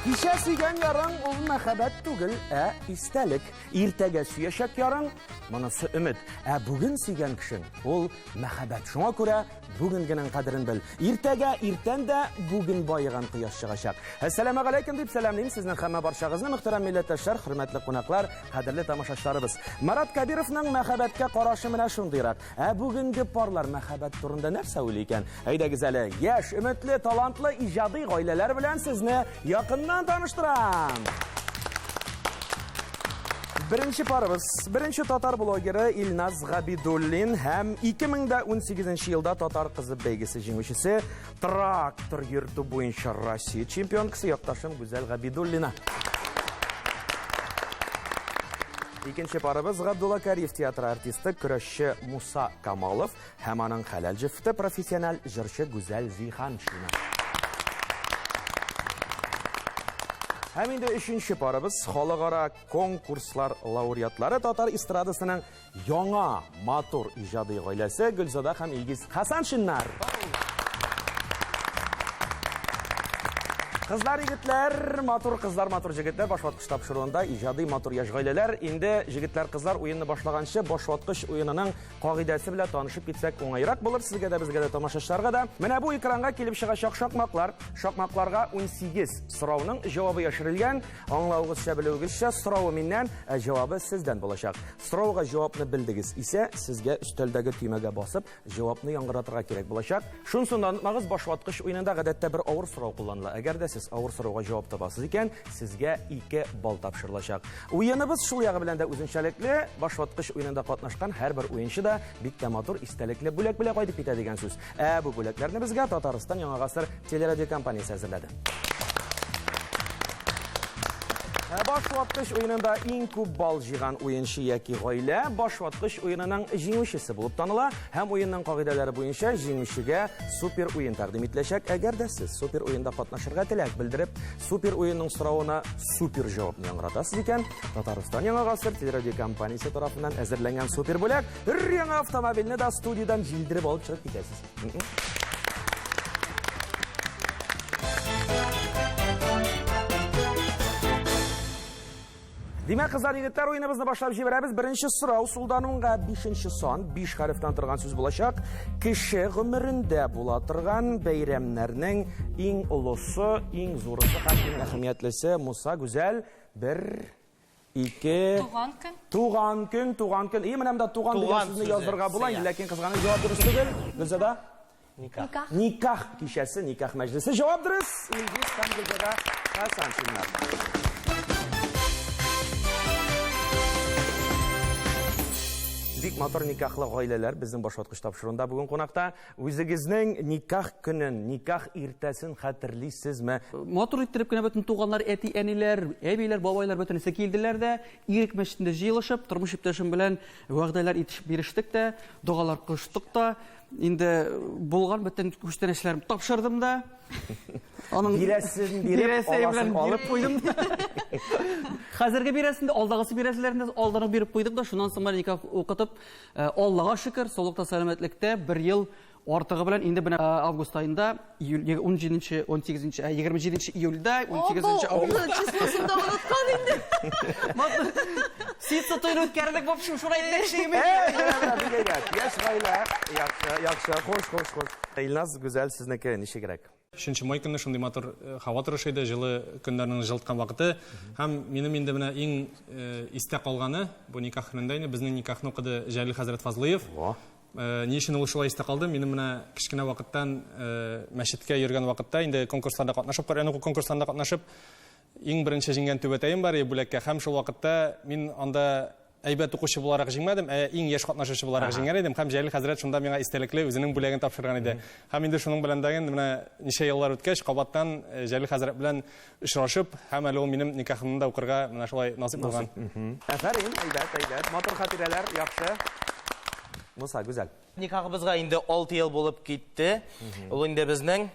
Кичә сөйгән ярың ул мәхәббәт түгел, ә истәлек. Иртәгә сөячәк ярың, монысы өмет. Ә бүген сөйгән кешең ул мәхәббәт. Шуңа күрә бүгенгенең кадерен бел. Иртәгә иртән дә бүген баеган кояш чыгачак. Әссәламәгаләйкем дип сәламлим сезнең һәммә барчагызны, мөхтәрәм милләттәшләр, хөрмәтле кунаклар, кадерле тамашачыларыбыз. Марат Кәбировның мәхәббәткә карашы менә шундыйрак. Ә бүгенге парлар мәхәббәт турында нәрсә уйлый икән? Әйдәгез әле, яшь, өметле, талантлы, иҗади гаиләләр белән сезне якыннан таныштырам. Беренче парыбыз, беренче татар блогеры Илназ Габидуллин һәм 2018 елда татар кызы бәйгесе җиңүчесе, трактор йөртү буенча Россия чемпионкасы якташым Гүзәл Габидуллина. Икенче парыбыз Габдулла Кариев театры артисты, көрәшче Муса Камалов һәм аның хәләл җефте профессиональ җырчы Гүзәл Зиһаншина. Һәм инде өченче парыбыз халыкара конкурслар лауреатлары татар эстрадасының яңа матур иҗади гаиләсе Гөлзада һәм Илгиз Хасаншиннар. Кызлар, егетләр, матур кызлар, матур җегетләр башваткыч тапшыруында иҗади матур яшь гаиләләр. Инде җегетләр, кызлар уенны башлаганчы башваткыч уенының кагыйдәсе белән танышып китсәк уңайрак булыр сезгә дә, безгә дә, тамашачыларга да. Менә бу экранга килеп чыгачак шакмаклар. Шакмакларга 18 сорауның җавабы яшерелгән. Аңлавыгызча, белүегезчә, соравы миннән, ә җавабы сездән булачак. Сорауга җавапны белдегез исә, сезгә өстәлдәге төймәгә басып, җавапны яңгыратырга кирәк булачак. Шунысын да онытмагыз, башваткыч уенында гадәттә бер авыр сорау кулланыла. Әгәр дә сез авыр сорауга җавап табасыз икән, сезгә 2 балл тапшырылачак. Уеныбыз шул ягы белән дә үзенчәлекле, башваткыч уенында катнашкан һәрбер уенчы да бик тә матур истәлекле бүләк белән кайтып китә дигән сүз. Ә бу бүләкләрне безгә Татарстан Яңа гасыр телерадиокомпаниясе әзерләде. Ә башваткыч уенында иң күп балл җыйган уенчы яки гаилә башваткыч уенының җиңүчесе булып таныла һәм уенның кагыйдәләре буенча җиңүчегә супер уен тәкъдим ителәчәк. Әгәр дә сез супер уенда катнашырга теләк белдереп, супер уенның соравына супер җавапны яңгыратасыз икән, Татарстан Яңа гасыр телерадиокомпаниясе тарафыннан әзерләнгән супер бүләк өр-яңа автомобильне дә студиядән җилдереп алып чыгып китәсез. Димәк, кызлар, егетләр, уеныбызны башлап җибәрәбез. Беренче сорау сулдан уңга бишенче сан, биш хәрефтән торган сүз булачак. Кеше гомерендә була торган бәйрәмнәрнең иң олысы, иң зурысы һәм иң әһәмиятлесе Муса Гүзәл бер Ике. Туган көн. Туган көн, туган көн. И, менә монда туган дигән сүзне язырга була инде, ләкин кызганыч җавап дөрес түгел. Гөлзада? Никах. Никах кичәсе, никах мәҗлесе. Җавап дөрес. Илгиз һәм Гөлзада Хәсәншиннар. Бик матур никахлы гаиләләр безнең башваткыч тапшыруында бүген кунакта. Үзегезнең никах көнен, никах иртәсен хәтерлисезме? Матур иттереп кенә бөтен туганнар, әти-әниләр, әбиләр, бабайлар бөтенесе килделәр дә, Ирек мәчетендә җыелышып, тормыш иптәшем белән вәгъдәләр итешеп бирештек тә, догалар кылыштык та, инде булган бөтен күчтәнәчләрем тапшырдым да. Аның бирәсен биреп, аласын алып куйдым. Хәзерге бирәсен дә, алдагысы бирәселәрен дә алдан ук биреп куйдык да, шуннан соң никах укытып, Э, Аллага шөкер, саулыкта, сәламәтлектә бер ел артыгы белән инде менә э, август аенда, июль, 17, 18, 27 июльдә, 18 август. Числосын да оныткан инде. Ситсы туен үткәрдек, в общем, шулай әйтмәкче идем. Яшь гаилә, яхшы, яхшы, хуш, хуш, хуш. Илназ, Гүзәл, сезнеке ничегрәк? Өченче май көнне шундый матур э, һава торышы иде, җылы көннәрнең җылыткан вакыты. Һәм минем инде менә иң э, истә калганы бу никах көнендә инде безнең никахны укыды Җәлил хәзрәт Фазлыев. Э, ни өчен ул шулай истә калды? Минем менә кечкенә вакыттан мәчеткә йөргән вакытта инде конкурсларда катнашып, Коръән уку конкурсларында катнашып, иң беренче җиңгән түбәтәем бар иде бүләккә. Һәм шул вакытта мин анда әйбәт укучы буларак җиңмәдем, ә иң яшь катнашучы буларак җиңгән идем. Һәм Җәлил хәзрәт шунда миңа истәлекле үзенең бүләген тапшырган иде. Һәм инде шуның белән дә менә ничә еллар үткәч, кабаттан э, Җәлил хәзрәт белән очрашып, һәм әле ул минем никахымны да укырга менә шулай насыйп булган. Афәрин, әйбәт, әйбәт. Матур хатирәләр, яхшы. Муса, гүзәл. Никахыбызга инде 6 ел булып китте. Ул инде безнең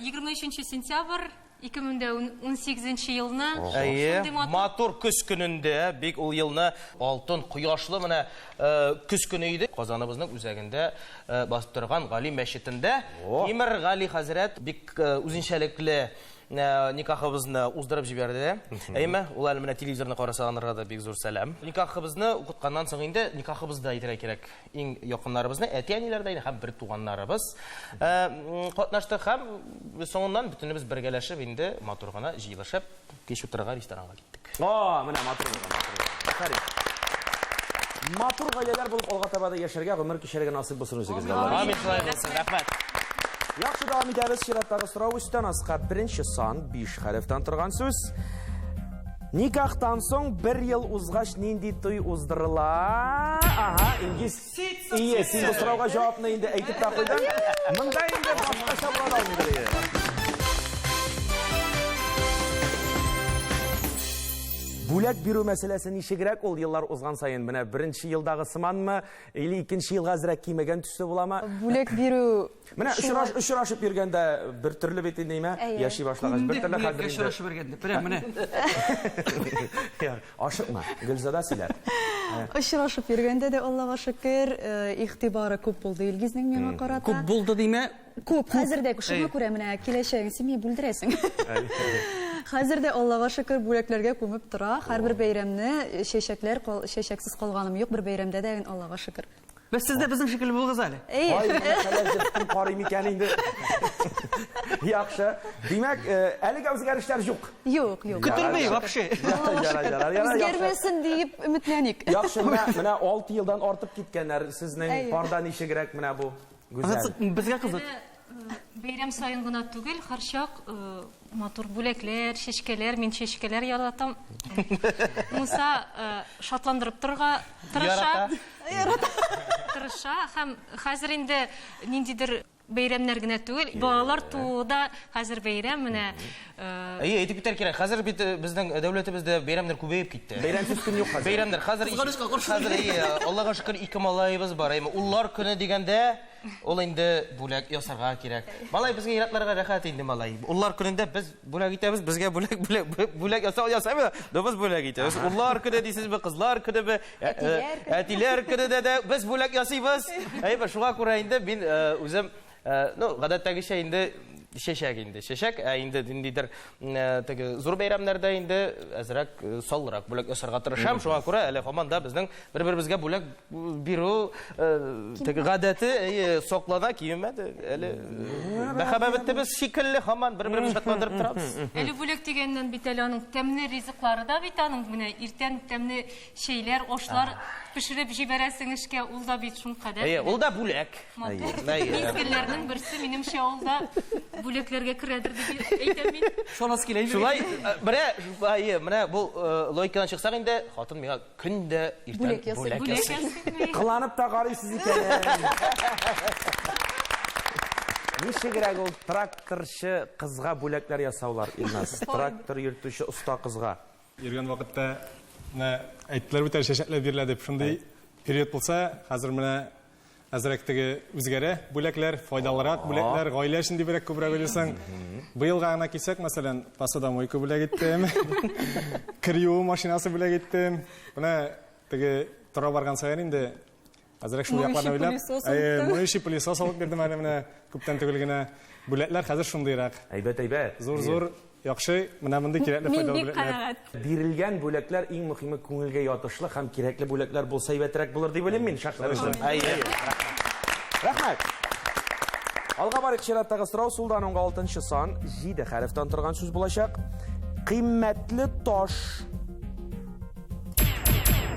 23 э, сентябрь 2018 елны Әйе, матур көз көнендә, бик ул елны алтын кояшлы менә э, көз көне иде. Казаныбызның үзәгендә э, басып торган Гали мәчетендә Тимер Гали хәзрәт бик э, үзенчәлекле Никахыбызны уздырып җибәрде. Әйме, ул әле менә телевизорны караса анарга да бик зур сәлам. Никахыбызны укытканнан соң инде никахыбызда әйтергә кирәк. Иң якыннарыбызны, әти-әниләр дә һәм бер туганнарыбыз катнашты һәм соңыннан бөтенебез бергәләшеп инде матур гына җыелышып кич утырырга ресторанга киттек. О, менә матур булган, матур. Афәрин. Матур гаиләләр булып алга таба да яшәргә, гомер кичерергә насыйп булсын үзегезгә. Амин, шулай булсын. Рәхмәт. Яхшы дәвам итәбез. Чираттагы сорау өстән аска беренче сан 5 хәрефтән торган сүз. Никахтан соң бер ел узгач нинди туй уздырыла? Ага, Ингиз. Ие, син бу сорауга җавапны инде әйтеп тә куйдың. Монда инде башкача була алмыйдыр. Бүләк бирү мәсьәләсе ничегрәк ул еллар узган саен? Менә беренче елдагы сыманмы, или икенче елга әзрәк кимегән төсле буламы? Бүләк бирү Менә очраш, очрашып йөргәндә бер төрле бит инде, әйме? Яши башлагач бер төрле хәзер инде. Очрашып йөргәндә, менә менә. Ашыкма, Гөлзада сөйләр. Очрашып йөргәндә дә Аллага шөкер, игътибары күп булды Илгизнең миңа карата. Күп булды димә? Күп, хәзер дә шуңа күрә менә киләчәгең син мине бүлдерәсең. Хәзер дә Аллага шөкер бүләкләргә күмеп тора. Һәрбер бәйрәмне чәчәкләр, чәчәксез калганым юк, бер бәйрәмдә дә Аллага шөкер. Бәс сез дә безнең шикелле булыгыз әле. Ай, хәләл җефетем карый микән инде? Яхшы. Димәк, әлегә үзгәрешләр юк. Юк, юк. Көтелми вообще. Үзгәрмәсен диеп өметләник. Яхшы, менә менә 6 елдан артып киткәннәр. Сезнең парда ничегрәк менә бу? Гүзәл. Безгә кызык. Бәйрәм саен гына түгел, һәрчак матур бүләкләр, чәчкәләр, мин чәчкәләр яратам. Муса шатландырып торырга тырыша. Ярата. Тырыша һәм хәзер инде ниндидер бәйрәмнәр генә түгел, балалар тууы да хәзер бәйрәм менә. Әйе, әйтеп китәр кирәк. Хәзер бит безнең дәүләтебездә бәйрәмнәр күбәеп китте. Бәйрәмсез көн юк хәзер. Бәйрәмнәр хәзер. Хәзер әйе, Аллага шөкер, ике малаебыз бар. Әйе, уллар көне дигәндә ул инде бүләк ясарга кирәк. Малай безгә иратларга рәхәт инде малай. Уллар көнендә без бүләк итәбез, безгә бүләк бүләк бүләк ясау ясамый, да без бүләк итәбез. Уллар көне дисезме, кызлар көнеме, әтиләр көнендә дә без бүләк ясыйбыз. Әйе, шуңа күрә инде мин үзем, ну, гадәттәгечә инде чәчәк инде, чәчәк, ә инде ниндидер теге зур бәйрәмнәрдә инде әзрәк саллырак бүләк ясарга тырышам. Шуңа күрә әле һаман да безнең бер-беребезгә бүләк бирү теге гадәте саклана, кимемәде. Әле мәхәббәтебез шикелле һаман бер-беребезне шатландырып торабыз. Әле бүләк дигәннән бит әле аның тәмле ризыклары да бит аның менә иртән тәмле чәйләр, ашлар пешереп җибәрәсең эшкә, ул да бит шулкадәр. Әйе, ул да бүләк. Мизгелләрнең берсе, минемчә, ул да бүләкләргә керәдер дип әйтәм мин. Шонасы килә инде. Шулай, менә, әйе, менә бу логикадан чыксак инде, хатын миңа көн дә иртән бүләк ясый. Кыланып та карыйсыз икән. Ничегрәк ул тракторчы кызга бүләкләр ясаулар, Илназ? Трактор йөртүче оста кызга. Йөргән вакытта менә әйттеләр бит әле чәчәкләр бирелә дип. Шундый период булса, хәзер менә әзрәк теге үзгәрә бүләкләр, файдалырак бүләкләр, гаилә өчен дибрәк күбрәк уйлыйсың. Быелга гына килсәк, мәсәлән, посудомойка бүләк иттем, кер юу машинасы бүләк иттем. Менә теге тора барган саен инде әзрәк шул якларны уйлап, моющий пылесос алып бирдем әле менә күптән түгел генә. Бүләкләр хәзер шундыйрак. Әйбәт, әйбәт. Зур-зур, яхшы, менә мондый кирәкле файдалы бүләкләр. Мин бик канәгать. Бирелгән бүләкләр иң мөһиме күңелгә ятышлы һәм кирәкле бүләкләр булса әйбәтрәк булыр дип уйлыйм мин шәхсән үзем. Әйе. Рәхмәт. Алга барыйк, чираттагы сорау сулдан уңга 6 сан, 7 хәрефтән торган сүз булачак. Кыйммәтле таш.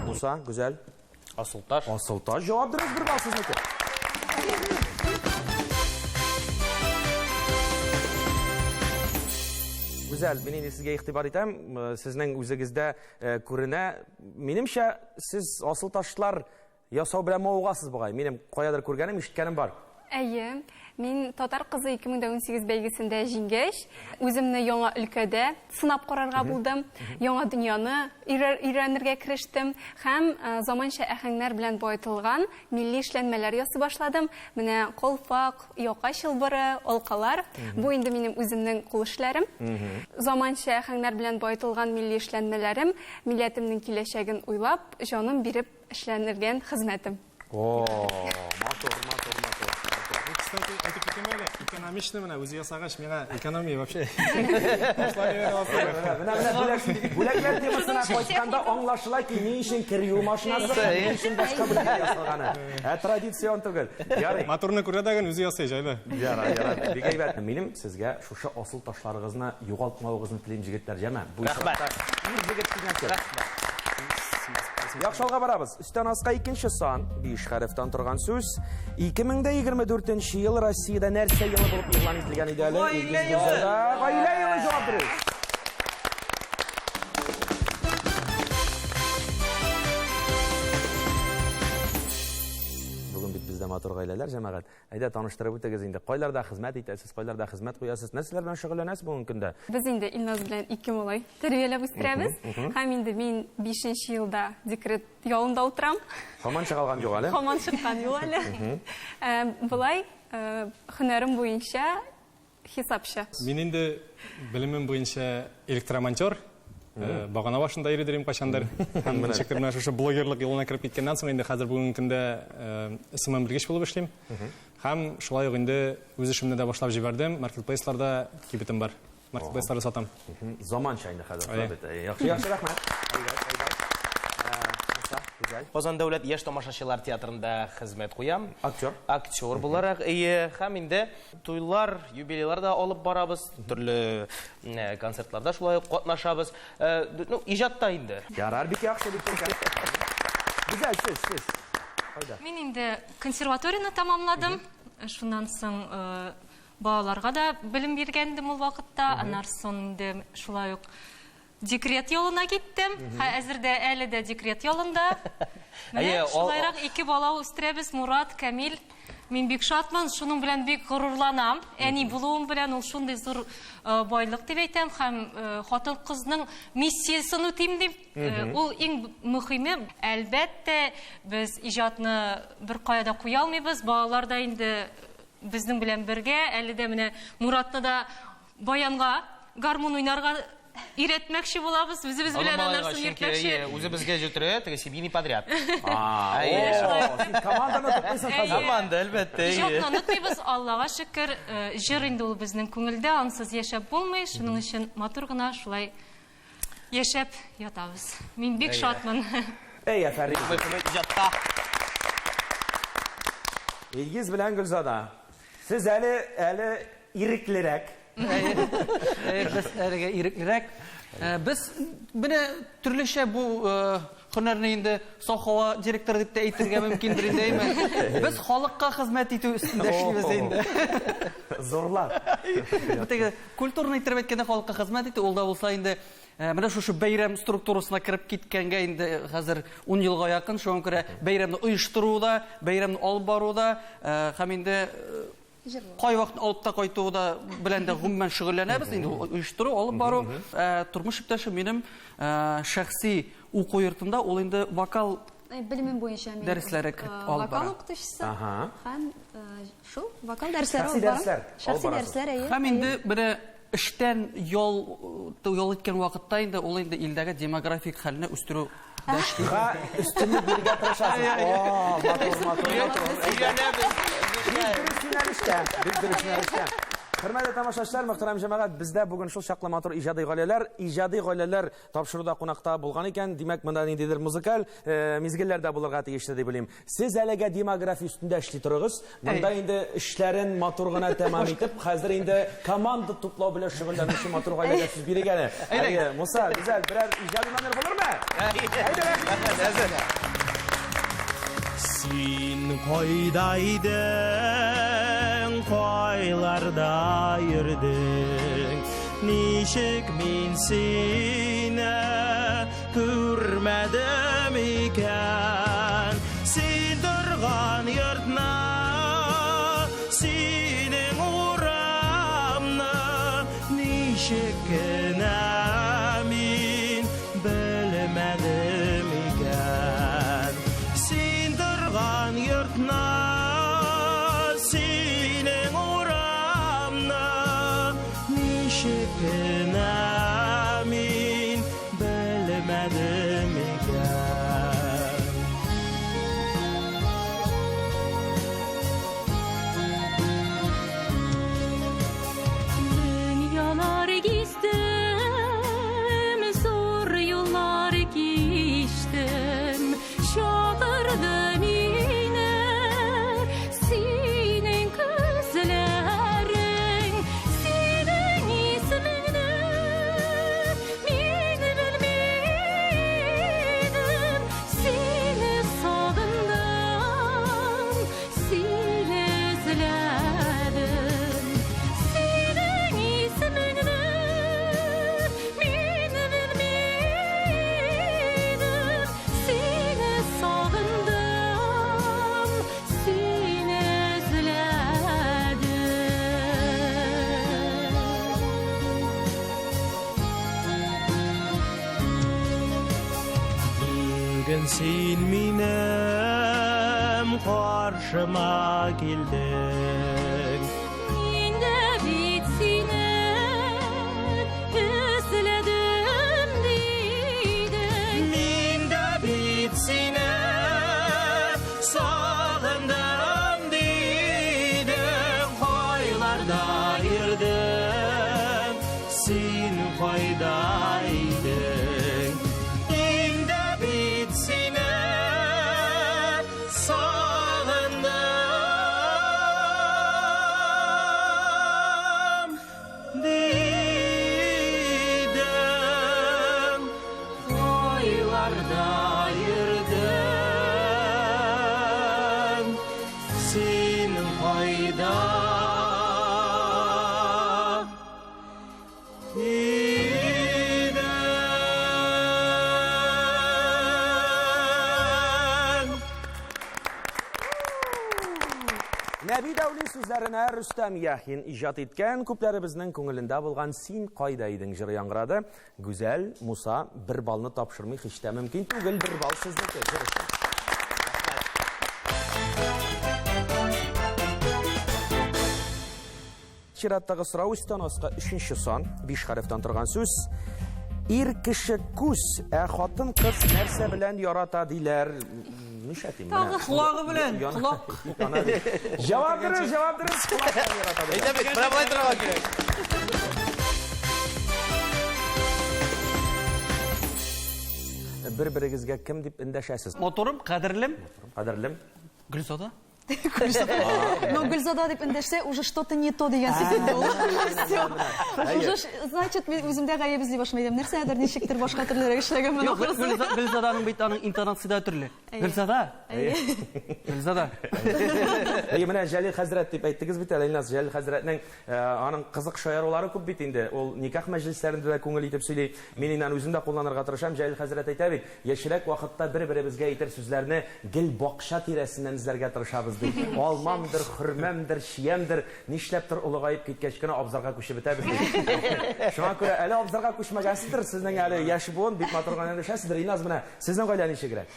Муса, Гүзәл. Асылташ. Асылташ җавап дөрес, бер балл сезнеке. Гүзәл, мин инде сезгә игътибар итәм, сезнең үзегездә күренә. Минемчә, сез асылташлар ясау белән мавыгасыз бугай. Минем каядыр күргәнем, ишеткәнем бар. Әйе, мин Татар кызы 2018 бәйгесендә җиңгәч, үземне яңа өлкәдә сынап карарга булдым, яңа дөньяны өйрәнергә керештем һәм заманча әһәңнәр белән баетылган милли эшләнмәләр ясый башладым. Менә колфак, яка чылбыры, алкалар. Бу инде минем үземнең кул эшләрем. Заманча әһәңнәр белән баетылган милли эшләнмәләрем, милләтемнең киләчәген уйлап, җаным биреп эшләнелгән хезмәтем. О, матур, матур, матур. Кстати, әйтеп китим әле, экономичный менә үзе ясагач, миңа экономия вообще. Менә менә бүләк, бүләкләр темасына кайтканда аңлашыла ки, ни өчен кер юу машинасы, ни өчен башка бүләкләр ясалганы. Ә традицион түгел. Ярый. Матурны күрә дә үзе ясый, җайлы. Ярар, ярар. Бик әйбәт. Минем сезгә шушы асыл ташларыгызны югалтмавыгызны телим, җегетләр, җәмә. Бу Рәхмәт. Ир җегет дигән сүз. Яхшы, алга барабыз. Өстән аска икенче сан, 5 хәрефтән торган сүз. 2024 ел Россиядә нәрсә елы булып игълан ителгән иде әле? Гаилә елы. Гаилә елы җавап бирегез. Бүген бит бездә матур гаиләләр, җәмәгать. Әйдә, таныштырып үтегез инде. Кайларда хезмәт итәсез, кайларда хезмәт куясыз, нәрсәләр белән шөгыльләнәсез бүгенге көндә? Без инде Илназ белән ике малай тәрбияләп үстерәбез. Һәм инде мин 5 елда декрет ялында утырам. Һаман чыга алган юк әле. Һаман чыккан юк әле. Болай, һөнәрем буенча хисапчы. Мин инде белемем буенча электромонтер. Багана башында йөри дим кайчандыр. Һәм ничектер менә шушы блогерлык юлына кереп киткәннән соң инде хәзер бүгенге көндә SMM белгеч булып эшлим. Һәм шулай ук инде үз эшемне дә башлап җибәрдем. Маркетплейсларда кибетем бар. Маркетплейсларда сатам. Заманча инде хәзер. Яхшы, яхшы, рәхмәт. Казан дәүләт яшь тамашачылар театрында хезмәт куям. Актер. Актер буларак, ие, һәм инде туйлар, юбилейлар да алып барабыз, төрле концертларда шулай ук катнашабыз. Ну, иҗатта инде. Ярар, бик яхшы, бик яхшы. Гүзәл, сез, сез. Кайда? Мин инде консерваторияне тамамладым. Шуннан соң балаларга да белем биргән идем ул вакытта. Аннан соң инде шулай ук декрет ялына киттем. Хәзер дә әле дә декрет ялында. Менә шулайрак ике бала үстерәбез, Мурат, Камил. Мин бик шатмын, шуның белән бик горурланам. Әни булуым белән ул шундый зур байлык дип әйтәм һәм хатын-кызның миссиясен үтим дип. Ул иң мөһиме, әлбәттә, без иҗатны бер кая да куя алмыйбыз. Балалар да инде безнең белән бергә, әле дә менә Муратны да баянга, гармун уйнарга өйрәтмәкче булабыз, үзебез белән аннан соң йөртмәкче. Үзебезгә җөтре, теге семейный подряд. Команданы туплыйсың хәзер. Команда, әлбәттә. Иҗатны онытмыйбыз, Аллага шөкер, җыр инде ул безнең күңелдә, ансыз яшәп булмый, шуның өчен матур гына шулай яшәп ятабыз. Мин бик шатмын. Әй, афәрин. Иҗатта. Илгиз белән Гөлзада, сез әле иреклерәк. Без әлегә иреклерәк. Без менә төрлечә бу һөнәрне инде сахава директоры дип тә әйтергә мөмкиндер инде, әйме? Без халыкка хезмәт итү өстендә эшлибез инде. Зурлар. Бу теге культурный итеп әйткәндә халыкка хезмәт итү, ул да булса инде менә шушы бәйрәм структурасына кереп киткәнгә инде хәзер 10 елга якын, шуңа күрә бәйрәмне оештыру да, бәйрәмне алып бару да һәм инде кай вакыт алып та кайту да белән дә гомумән шөгыльләнәбез инде, оештыру, алып бару. Тормыш иптәшем минем шәхси уку йортында, ул инде вокал белемем буенча мин дәресләре алып бара. Вокал укытучысы һәм шул вокал дәресләре алып барам. Шәхси дәресләр, әйе. Һәм инде менә эштән ял иткән вакытта инде ул инде илдәге демографик хәлне үстерү Га өстенлек бирергә тырышасыз. О, матур, матур, матур. Өйрәнәбез. Без дөрес юнәлештә, без дөрес юнәлештә. Хөрмәтле тамашачылар, мөхтәрәм җәмәгать, бездә бүген шул чаклы матур иҗади гаиләләр, иҗади гаиләләр тапшыруда кунакта булган икән, димәк, монда ниндидер музыкаль мизгелләр дә булырга тиешле дип уйлыйм. Сез әлегә демография өстендә эшли торыгыз. Монда инде эшләрен матур гына тәмам итеп, хәзер инде команда туплау белән шөгыльләнүче матур гаиләгә сүз бирик әле. Әйе, Муса, Гүзәл, берәр иҗади номер булырмы? Әйдә, әзер. Син кайда идең, кайларда йөрдең? Ничек мин сине күрмәдем икән? Син торган йортны, синең урамны ничек кенә мин белмәдем икән? Син торган йортны, синең урамны ничек кенә мин белмәдем икән? син минем каршыма килдең. Мин дә бит сине эзләдем дидең. Мин дә бит сине сагындым дидең. Кайларда йөрдең, син кайда идең? Мин дә бит сине сагындым дидем. Кайларда йөрдең, син кайда идең? Нәби Дәүли сүзләренә Рөстәм Яхин иҗат иткән, күпләребезнең күңелендә булган Син кайда идең җыры яңгырады. Гүзәл, Муса, бер балны тапшырмый һич тә мөмкин түгел, бер балл сезнеке. Җыр өчен. Чираттагы сорау өстән аска өченче сан, 5 хәрефтән торган сүз. Ир кеше күз, ә хатын кыз нәрсә белән ярата диләр? Нишләтим менә? Колагы белән, колак. Яна бит. Җавап дөрес, җавап дөрес. Колак белән ярата диләр. Әйтә бит, менә болай торырга кирәк. Бер-берегезгә кем дип эндәшәсез? Матурым, кадерлем. Кадерлем. Гөлзада. Но Гөлзада дип эндәшсә, уже что-то не то дигән сүз инде ул. Всё. Уже, значит, мин үземдә гаеп эзли башлыйм. Нәрсәдер, ничектер башка төрлерәк эшләгәнмен Юк, ахрысы. Гөлзаданың бит аның интонациясе дә төрле. Гөлзада. Гөлзада. Әйе, менә Җәлил хәзрәт дип әйттегез бит әле, Илназ. Җәлил хәзрәтнең аның кызык шаярулары күп бит инде. Ул никах мәҗлесләрендә дә күңел итеп сөйли. Мин инде аны үзем дә кулланырга тырышам. Җәлил хәзрәт әйтә бит, яшьрәк вакытта бер-беребезгә әйтер сүзләрне гел бакча тирәсеннән эзләргә тырышабыз ди. Алмамдыр, хөрмәмдер, чиямдер, нишләптер олыгаеп киткәч кенә абзарга күчеп бетәбез ди. Шуңа күрә әле абзарга күчмәгәнсездер, сезнең әле яшь буын бик матур гына эндәшәсездер. Илназ, менә сезнең гаилә ничегрәк?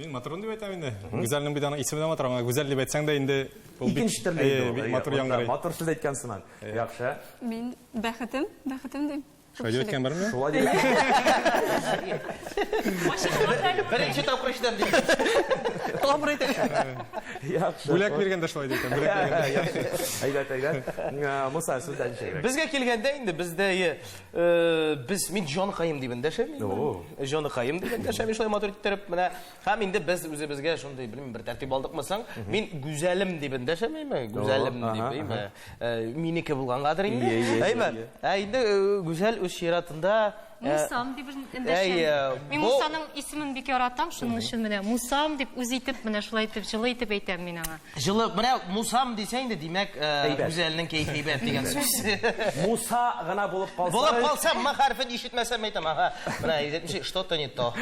Мин матурым дип әйтәм инде. Гүзәлнең бит аның исеме дә матур, аңа Гүзәл дип әйтсәң дә инде ул бик Икенче төрле инде ул. Бик матур яңгырый. Матур сүз әйткән сыман. Яхшы. Мин бәхетем, бәхетем дим. Шулай дип әйткән бармы? Шулай дип. Беренче тапкыр ишетәм дип. Тамыр әйтә. Яхшы. Бүләк биргәндә шулай дип әйтәм. Бүләк биргәндә. Яхшы. Әйбәт, әйбәт. Муса, сездә ничегрәк? Безгә килгәндә инде бездә без мин җаныкаем дип эндәшәм. Җаныкаем дип эндәшәм, шулай матур иттереп менә. Һәм инде без үзебезгә шундый, белмим, бер тәртип алдыкмы соң? Мин гүзәлем дип эндәшәмме? Гүзәлем дип, әйме? Минеке булгангадыр инде. Әйме? Ә инде Гүзәл үз чиратында Мусам дип эндәшәм. Мин Мусаның исемен бик яратам, шуның өчен менә Мусам дип үз итеп, менә шулай итеп, җылы итеп әйтәм мин аңа. Җылы, менә Мусам дисә инде, димәк, Гүзәлнең кәефе әйбәт дигән сүз. Муса гына булып калса. Булып калса, м хәрефен ишетмәсәм әйтәм, ага. Менә әйтмешли, что-то не то.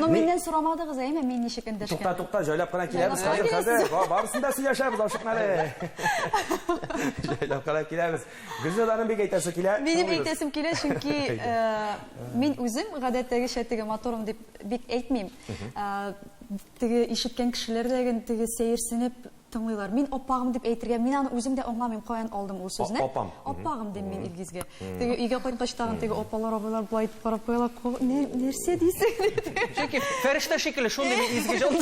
Но миннән сорамадыгыз, әйме, мин ничек эндәшкән? Тукта, тукта, җайлап кына киләбез хәзер, хәзер. Барысын да сөйләшәбез, ашыкма әле. Җайлап кына киләбез. Гөлзаданың бик әйтәсе килә. Минем әйтәсем килә, чөнки мин үзем гадәттәгечә теге матурым дип бик әйтмим. Теге ишеткән кешеләр дә гел теге сәерсенеп тыңлыйлар. Мин аппагым дип әйтергә, мин аны үзем дә аңламыйм, каян алдым ул сүзне. Апам. Аппагым дим мин Илгизгә. Теге өйгә кайткач тагын теге апалар, абыйлар болай итеп карап куялар, нәрсә дисең? Чөнки фәрештә шикелле шундый бик изге җан.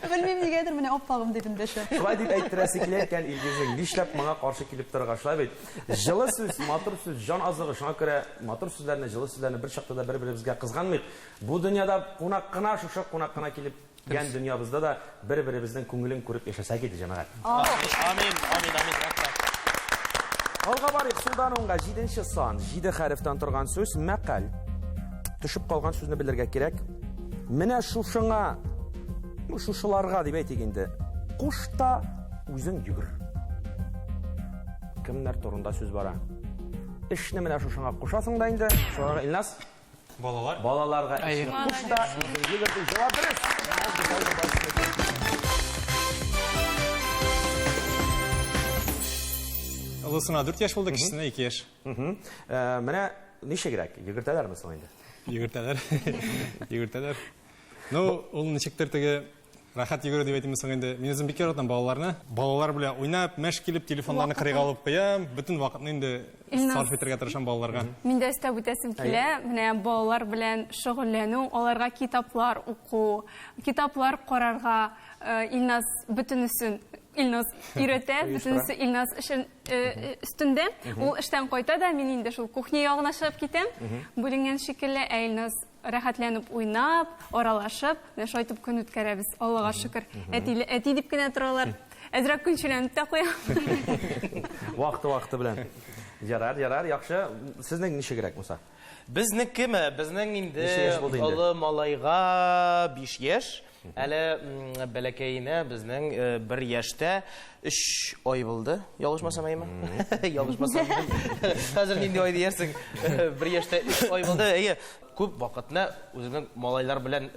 Белмим нигәдер, менә аппагым дип эндәшә. Шулай дип әйттерәсе килә икән Илгизнең. Нишләп моңа каршы килеп торырга, шулай бит? Җылы сүз, матур сүз, җан азыгы. Шуңа күрә матур сүзләрне, җылы сүзләрне бер чакта да бер-беребезгә кызганмыйк. Бу дөньяда кунак кына, шушы кунак кына килеп Гән дөньябызда да бер-беребезнең күңелен күреп яшәсәк иде, җәмәгать. Амин, амин, амин, рәхмәт. Алга барыйк, сулдан уңга, җиденче сан, җиде хәрефтән торган сүз, мәкаль. Төшеп калган сүзне белергә кирәк. Менә шушыңа, ну, шушыларга дип әйтик инде. Куш та үзең йөгер. Кемнәр турында сүз бара? Эшне менә шушыңа кушасың да инде. Шуларга, Илназ? Балалар. Балаларга эшне куш та үзең йөгер дип җавап дөрес. Олысына 4 яшь булды, кечесенә 2 яшь. Менә ничегрәк, йөгертәләрме соң инде? Йөгертәләр. Йөгертәләр. Ну, ул ничектер теге рәхәт йөгерү дип әйтимме соң инде. Мин үзем бик яратам балаларны. Балалар белән уйнап, мәш килеп, телефоннарны кырыйга алып куям. Бөтен вакытны инде сарыф итәргә тырышам балаларга. Мин дә өстәп үтәсем килә, менә балалар белән шөгыльләнү, аларга китаплар уку, китаплар карарга э, Илназ бөтенесен Илназ өйрәтә, бөтенесе Илназ өчен э, өстендә. Ул эштән кайта да, мин инде шул кухня ягына чыгып китәм, бүленгән шикелле, ә Илназ рәхәтләнеп уйнап, аралашып, менә шулай итеп көн үткәрәбез. Аллага шөкер. Әтиле әти дип кенә торалар. Әзрәк көнчеләнеп тә куям. Вакыты-вакыты белән. Ярар, ярар, яхшы. Сезнең ничегрәк, Муса? Безнекеме? Безнең инде Ничә яшь булды инде? олы малайга 5 яшь. Әле бәләкәенә безнең 1 яшьтә 3 ай булды. Ялгышмасам, әйеме? Ялгышмасам. Хәзер нинди ай диярсең? 1 яшьтә 3 ай булды. Әйе, күп вакытны үземнең малайлар белән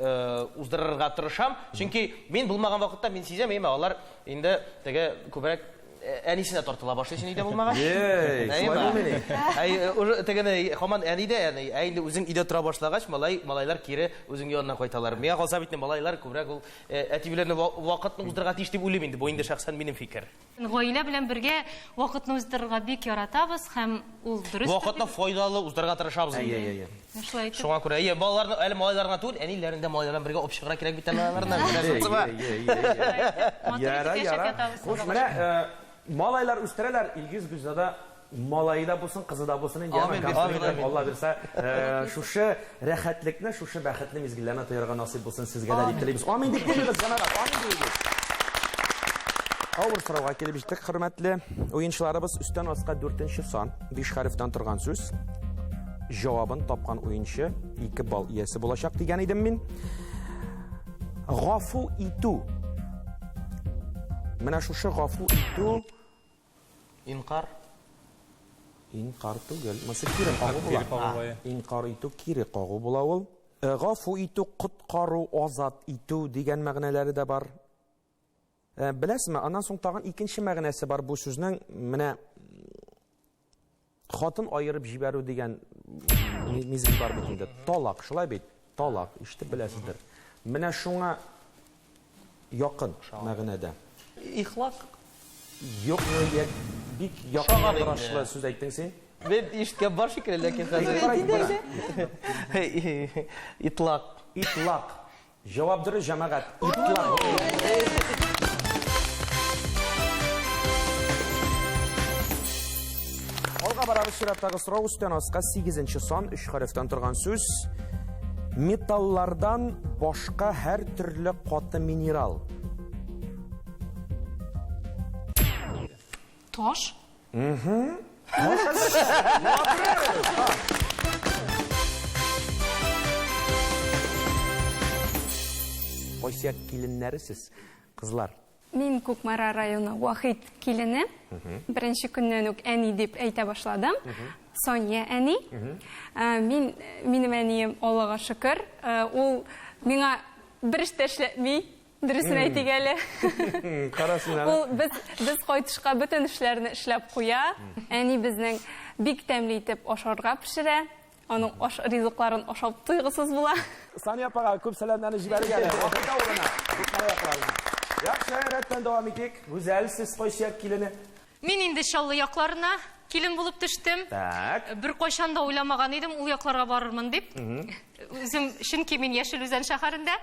уздырырга тырышам. Чөнки мин булмаган вакытта мин сизәм, әйеме, алар инде теге күбрәк әнисенә тартыла башлый, син өйдә булмагач. Ей, шулай булмый ни? Әй, уже тегене һаман әни дә әни, ә инде үзең өйдә тора башлагач, малай, малайлар кире үзең янына кайталар. Миңа калса бит малайлар күбрәк ул әти белән вакытны уздырырга тиеш дип уйлыйм инде. Бу инде шәхсән минем фикер. Гаилә белән бергә вакытны уздырырга бик яратабыз һәм ул дөрес. Вакытны файдалы уздырырга тырышабыз инде. Әйе, әйе. Шулай итеп. Шуңа күрә, әйе, балаларны әле малайлар гына түгел, әниләрен дә малайлар белән бергә алып чыгарга кирәк бит әле аларны. Яра, яра. Хуш, менә малайлар үстерәләр, Илгиз Гөлзада малае да булсын, кызы да булсын инде. Амин, амин, амин. Алла бирсә, шушы рәхәтлекне, шушы бәхетле мизгелләрне тоярга насыйп булсын сезгә дә дип телибез. Амин дип куйыгыз, җәмәгать, амин диегез. Авыр сорауга килеп җиттек, хөрмәтле уенчыларыбыз. Өстән аска 4 сан, 5 хәрефтән торган сүз. Җавабын тапкан уенчы 2 балл иясе булачак дигән идем мин. Гафу итү. Менә шушы гафу итү. Инкар. Инкар түгел. Монысы кире кагу була. Инкар итү кире кагу була ул. Гафу итү, коткару, азат итү дигән мәгънәләре дә бар. Беләсезме, аннан соң тагын икенче мәгънәсе бар бу сүзнең. Менә хатын аерып җибәрү дигән мизгел бар бит инде. Талак, шулай бит? Талак, ишетеп беләсездер. Менә шуңа якын мәгънәдә. Ихлак. Юк, бик якын яңгырашлы сүз әйттең син. Мин ишеткән бар шикелле, ләкин хәзер. Итлак. Итлак. Җавап дөрес, җәмәгать. Итлак. Алга барабыз, чираттагы сорау өстән аска 8 сан, 3 хәрефтән торган сүз. Металлардан башка һәр төрле каты минерал. Таш. Кайсы як киленнәре сез, кызлар? Мин Кукмара районы Вахит килене. Беренче көннән үк әни дип әйтә башладым. Соня әни. Мин, минем әнием, Аллага шөкер, ул миңа бер эш тә эшләтми, дөресен әйтик әле. Кара син аны. Ул без, без кайтышка бөтен эшләрне эшләп куя. Әни безнең бик тәмле итеп ашарга пешерә. Аның аш ризыкларын ашап туйгысыз була. Сания апага күп сәламнәрне җибәрик әле. Вахит авылына, Кукмара якларына. Яхшы, рәттән дәвам итик. Гүзәл, сез кайсы як килене? Мин инде Чаллы якларына килен булып төштем. Так. Бер кайчан да уйламаган идем, ул якларга барырмын дип. Үзем, чөнки мин Яшел Үзән шәһәрендә.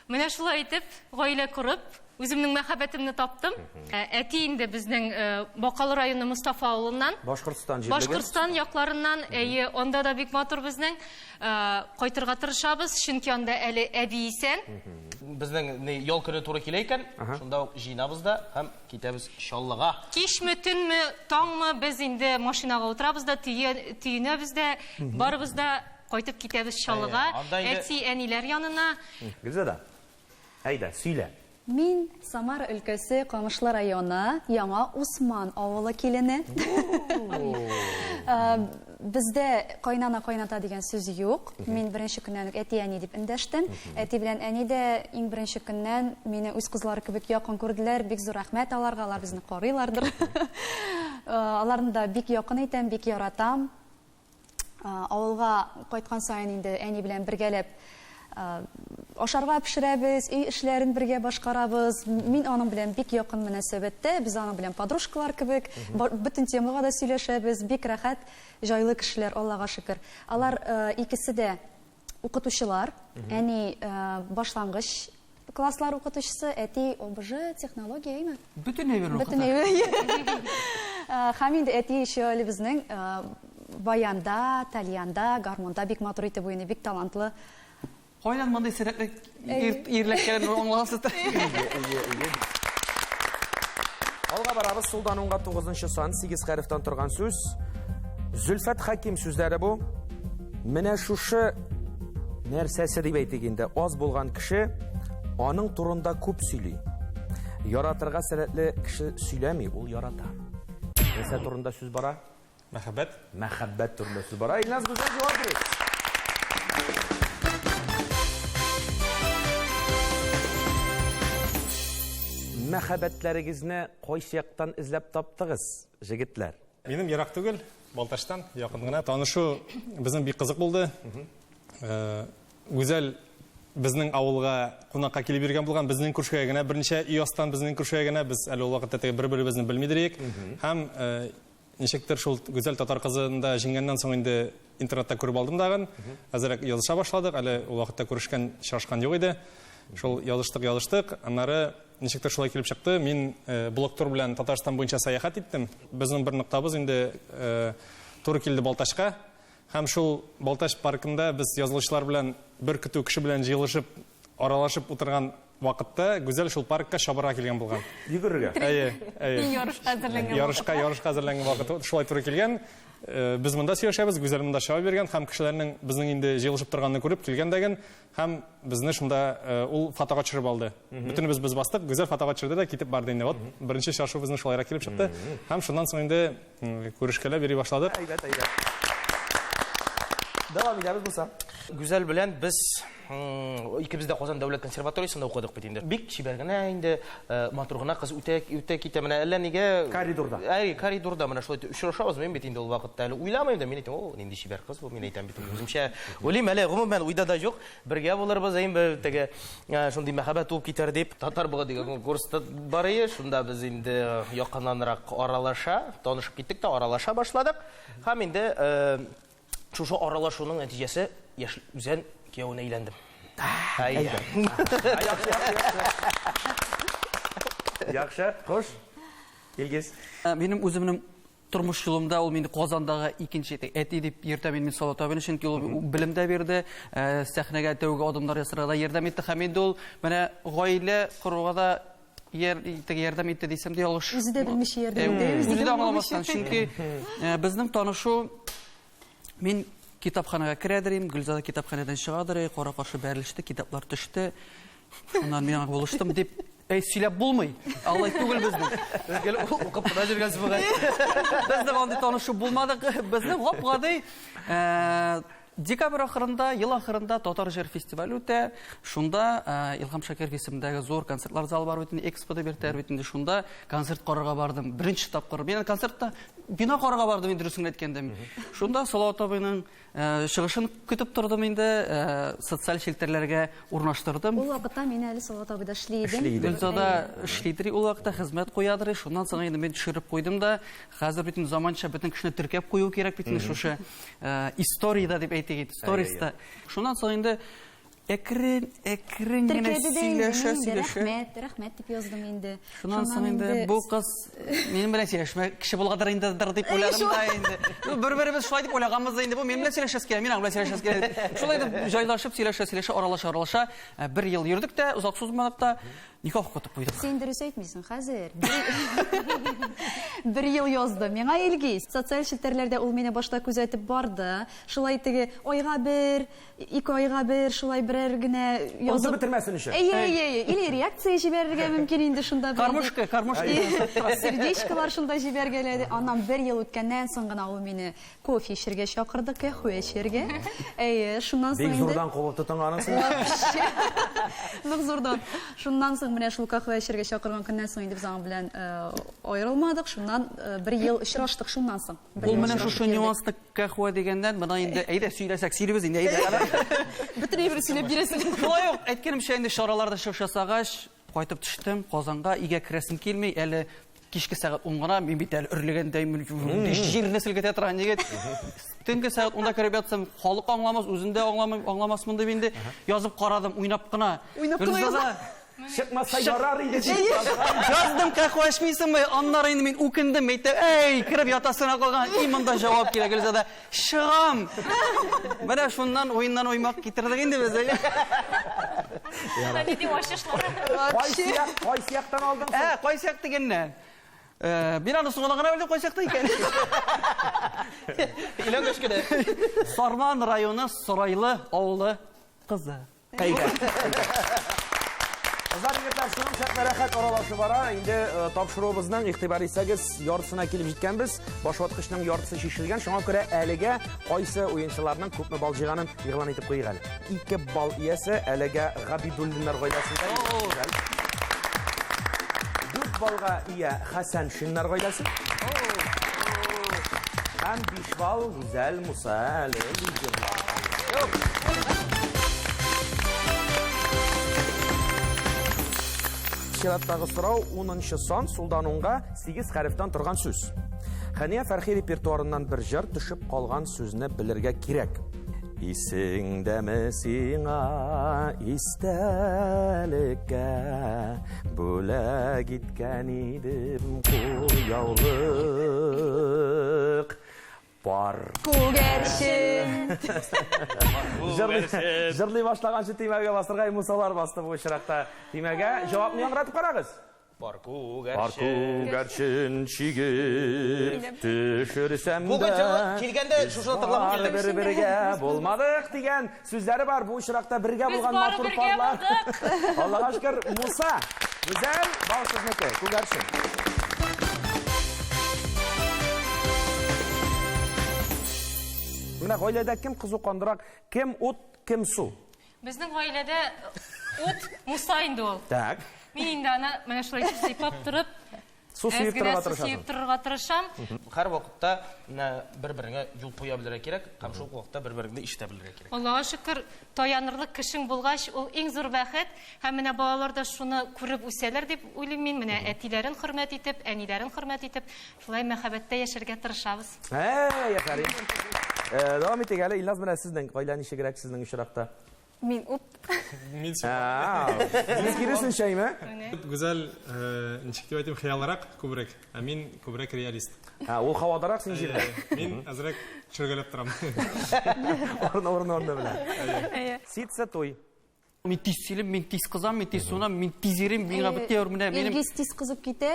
Менә шулай итеп, гаилә корып, үземнең мәхәббәтемне таптым. Әти инде безнең Бакалы районы Мостафа авылыннан. Башкортстан җирлеге. Башкортстан якларыннан, әйе, анда да бик матур безнең. Кайтырга тырышабыз, чөнки анда әле әби исән. Безнең ял көне туры килә икән, шунда ук җыенабыз да һәм китәбез Чаллыга. Кичме, төнме, таңмы, без инде машинага утырабыз да, төенәбез дә, барыбыз да кайтып китәбез Чаллыга, әти, әниләр янына. Гөлзада, әйдә, сөйлә. Мин Самара өлкәсе Камышлы районы Яңа Усман авылы килене. Бездә кайнана кайната дигән сүз юк. Мин беренче көннән үк әти-әни дип эндәштем. Әти белән әни дә иң беренче көннән мине үз кызлары кебек якын күрделәр. Бик зур рәхмәт аларга, алар безне карыйлардыр. Аларны да бик якын итәм, бик яратам. Авылга кайткан саен инде әни белән бергәләп Ашарга пешерәбез, өй эшләрен бергә башкарабыз. Мин аның белән бик якын мөнәсәбәттә, без аның белән подружкалар кебек, бөтен темага да сөйләшәбез, бик рәхәт, җайлы кешеләр, Аллага шөкер. Алар икесе дә укытучылар, әни башлангыч класслар укытучысы, әти ОБЖ, технология, әйме? Бөтен әйберне укыта. Бөтен әйбер. Һәм инде әти еще әле безнең баянда, тальянда, гармунда бик матур итеп уйный, бик талантлы. Кайдан мондый сәләтле ирләр аңлагансыз? Алга барабыз, сулдан уңга 9 сан, 8 хәрефтән торган сүз. Зөлфәт Хәким сүзләре бу. Менә шушы нәрсәсе дип әйтик инде, аз булган кеше аның турында күп сөйли. Яратырга сәләтле кеше сөйләми, ул ярата. Нәрсә турында сүз бара? Мәхәббәт. Мәхәббәт турында сүз бара. Илназ Гүзәл җавап бирик. Мәхәббәтләрегезне кайсы яктан эзләп таптыгыз, җегетләр? Минем ерак түгел, Балтачтан, якын гына. Танышу безнең бик кызык булды. Э, Гүзәл безнең авылга кунакка килеп йөргән булган, безнең күршегә генә, берничә өй астан безнең күршегә генә, без әле ул вакытта теге бер-беребезне белмидер идек. Һәм э, Ничектер шул Гүзәл татар кызын да җиңгәннән соң инде интернетта күреп алдым тагын. Әзрәк языша башладык. Әле ул вакытта күрешкән, очрашкан юк иде. Шул языштык, языштык. Аннары ничектер шулай килеп чыкты. Мин э, блог-тур белән Татарстан буенча сәяхәт иттем. Безнең бер ноктабыз инде э, туры килде Балтачка. Һәм шул Балтач паркында без язылучылар белән бер көтү кеше белән җыелышып, аралашып утырган вакытта Гүзәл шул паркка чабырга килгән булган. Йөгерергә. Әйе, әйе. Мин ярышка әзерләнгән Ярышка, ярышка әзерләнгән вакыт шулай туры килгән. Э, без монда сөйләшәбез, Гүзәл монда чаба биргән һәм кешеләрнең безнең инде җыелышып торганны күреп килгән дәген һәм безне шунда э, ул фотога төшереп алды. Бөтенебез без бастык, Гүзәл фотога төшерде дә китеп барды инде. Вот беренче очрашу безнең шулайрак килеп чыкты. Һәм шуннан соң инде Күрешкәләп йөри башладык. Әйбәт, әйбәт. Дәвам итәбез, Муса. Гүзәл белән без икебез дә Казан дәүләт консерваториясендә укыдык бит инде. Бик чибәр генә инде, э, матур гына кыз үтә үтә китә менә әллә нигә коридорда. Әй, коридорда менә шулай очрашабыз. Мин бит инде ул вакытта әле уйламыйм да, мин әйтәм, о, нинди чибәр кыз бу, мин әйтәм бит үземчә. Уйлыйм әле, гомумән уйда да юк. Бергә булырбыз, әйме, теге шундый мәхәббәт туып китәр дип. Татар бугы дигән конкурста бар иде, шунда без инде якыннанрак аралаша, танышып киттек тә аралаша башладык. Һәм инде шушы аралашуның нәтиҗәсе Яшел Үзән кияүенә әйләндем. Әйдә. Яхшы, хуш. Илгиз. Минем үземнең Тормыш юлымда ул мине Казандагы икенче әти дип йөртәм инде мин Салават абыйны, чөнки ул белем дә бирде, сәхнәгә тәүге адымнар ясарга да ярдәм итте һәм инде ул менә гаилә коруга да теге ярдәм итте дисәм дә ялгыш. Үзе дә белмичә ярдәм итте. Үзе дә аңламастан, чөнки безнең танышу мин китапханәгә керәдер идем, Гөлзада китапханәдән чыгадыр, кара-каршы бәрелеште, китаплар төште. Шуннан мин аңа булыштым дип, әй, сөйләп булмый. Алай түгел безнең. Без гел укып кына йөргәнбез бугай. Безнең андый танышу булмады. Безнең гап-гади э, декабрь ахырында, ел ахырында татар җыр фестивале үтә. Шунда э, Илһам Шакиров исемендәге зур концертлар залы бар бит инде, Экспо дип йөртәләр бит инде. Шунда концерт карарга бардым. Беренче тапкыр. Мин концертта бина карарга бардым инде, дөресен әйткәндә. Шунда Салават абыйның Чыгышын көтеп тордым инде, социаль челтәрләргә урнаштырдым. Ул вакытта мин әле Салават абыйда эшли идем. Эшли идем. Гөлзада эшлидер ул вакытта, хезмәт куядыр. Шуннан соң инде мин төшереп куйдым да, хәзер бит инде заманча бөтен кешене теркәп кую кирәк бит инде шушы историядә дип әйтик инде, сториста. Шуннан соң инде Әкрен, әкрен генә Теркәде дә инде, сөйләшә, мин инде сөйләшә. рәхмәт, рәхмәт дип яздым инде. Шуннан соң инде бу кыз минем белән сөйләшмә кеше булгандыр инде дыр дип уйладым да инде. Ну, бер-беребез шулай дип уйлаганбыз да инде. Бу минем белән сөйләшәсе килә, мин аның белән сөйләшәсе килә. Шулай дип җайлашып сөйләшә, сөйләшә, аралаша, аралаша. Э, бер ел йөрдек тә, озак сузмадык та, никах укытып куйдык. Син дөрес әйтмисең хәзер. Бер ел язды миңа Илгиз. Социаль челтәрләрдә ул мине башта күзәтеп барды. Шулай теге айга бер, Ике айга бер шулай берәр генә язып. Онытып бетермәсен өчен. Әйе, әйе, әйе. Или реакция җибәрергә мөмкин инде шунда. Кормушка, кормушка. Сердечкалар шунда җибәргәләде. Аннан бер ел үткәннән соң гына ул мине кофе эчәргә чакырды, кәхвә эчәргә. Әйе, шуннан соң Бик инде. зурдан кубып тотынганын син. Вообще. Нык зурдан. Шуннан соң менә. менә шул каһвә эчәргә чакырган көннән соң инде без аның белән аерылмадык. Шуннан бер ел очраштык шуннан соң. Ул менә шушы нюансны каһвә дигәннән, менә инде әйдә сөйләсәк сөйлибез инде, әйдә. Бөтен әйберне сөйләп бирәсең. Шулай ук, әйткәнемчә инде чараларда чыгыш ясагач, кайтып төштем Казанга, өйгә керәсем килми, әле кичке сәгать 10 гына, мин бит әле өрлегәндәй җирне селкетә торган егет. Төнге сәгать 10-да кереп ятсам, халык аңламас, үзем дә аңламыйм, аңламасмын дип инде язып карадым, уйнап кына. Уйнап кына яза. Чыкмаса ярар иде дип. Яздым, каһвә эчмисеңме? Аннары инде мин үкендем, әйтәм, әй, кереп ятасына калган, и монда җавап килә Гөлзада. Чыгам! Менә шуннан уеннан уймак китердек инде без. Нинди ачышлар. Кайсы як, кайсы яктан алдың соң? Ә, кайсы як дигәннән? Э, мин аны соңына гына белдем кайсы якта икән. Өйләнгәч кенә. Сарман районы Сарайлы авылы кызы. Әйбәт. Кызлар, егетләр, шуның чаклы рәхәт аралашу бара. Инде э, тапшыруыбызның игътибар итсәгез, яртысына килеп җиткәнбез. Башваткычның яртысы чишелгән. Шуңа күрә әлегә кайсы уенчыларның күпме балл җыйганын игълан итеп куйыйк әле. 2 балл иясе әлегә Габидуллиннар гаиләсендә. Гүзәл. 4 баллга ия Хәсәншиннар гаиләсе. Һәм 5 балл Гүзәл Муса әле лидерлар. Чираттагы сорау 10 сан сулдан уңга 8 хәрефтән торган сүз. Хәния Фәрхи репертуарыннан бер җыр төшеп калган сүзне белергә кирәк. Исеңдәме сиңа истәлеккә бүләк иткән идем кулъяулык. Пар. Күгәрчен. Җырлый башлаганчы төймәгә басырга Мусалар басты бу очракта. Төймәгә җавапны яңгыратып карагыз. Пар күгәрчен. Пар күгәрчен чигеп төшерсәм дә. Бүген җылы килгәндә шушыны тыңлап килдем. Бер-бергә булмадык дигән сүзләре бар. Бу очракта бергә булган матур парлар. Аллага шөкер, Муса, Гүзәл, бал сезнеке, күгәрчен. Менә гаиләдә кем кызу кандырак, кем ут, кем су? Безнең гаиләдә ут Муса инде ул. Так. Мин инде аны менә шулай итеп сыйпап торып, Су әз сибеп генә торырга су тырышасың. сибеп торырга тырышам. Һәр вакытта менә бер-береңә юл куя белергә кирәк һәм шул ук вакытта бер-береңне ишетә белергә кирәк. Аллага шөкер, таянырлык кешең булгач, ул иң зур бәхет. Һәм менә балалар да шуны күреп үсәләр дип уйлыйм мин. Менә әтиләрен хөрмәт итеп, әниләрен хөрмәт итеп, шулай мәхәббәттә яшәргә тырышабыз. Әй, афәрин. Э, Дәвам итик әле. Илназ, менә сезнең гаилә ничегрәк сезнең очракта? Мин ут. Мин Сез киресенчә, әйме? Гүзәл, э, ничек дип әйтим, хыялрак күбрәк, ә мин күбрәк реалист. Ә, ул һавадарак, син җирдә. Мин әзрәк төшергәләп торам. Урыны урыны урыны белән. Ситса туй. Мин тиз сөйлим, мин тиз кызам, мин тиз суынам, мин тиз йөрим, миңа бетә менә минем. Илгиз тиз кызып китә,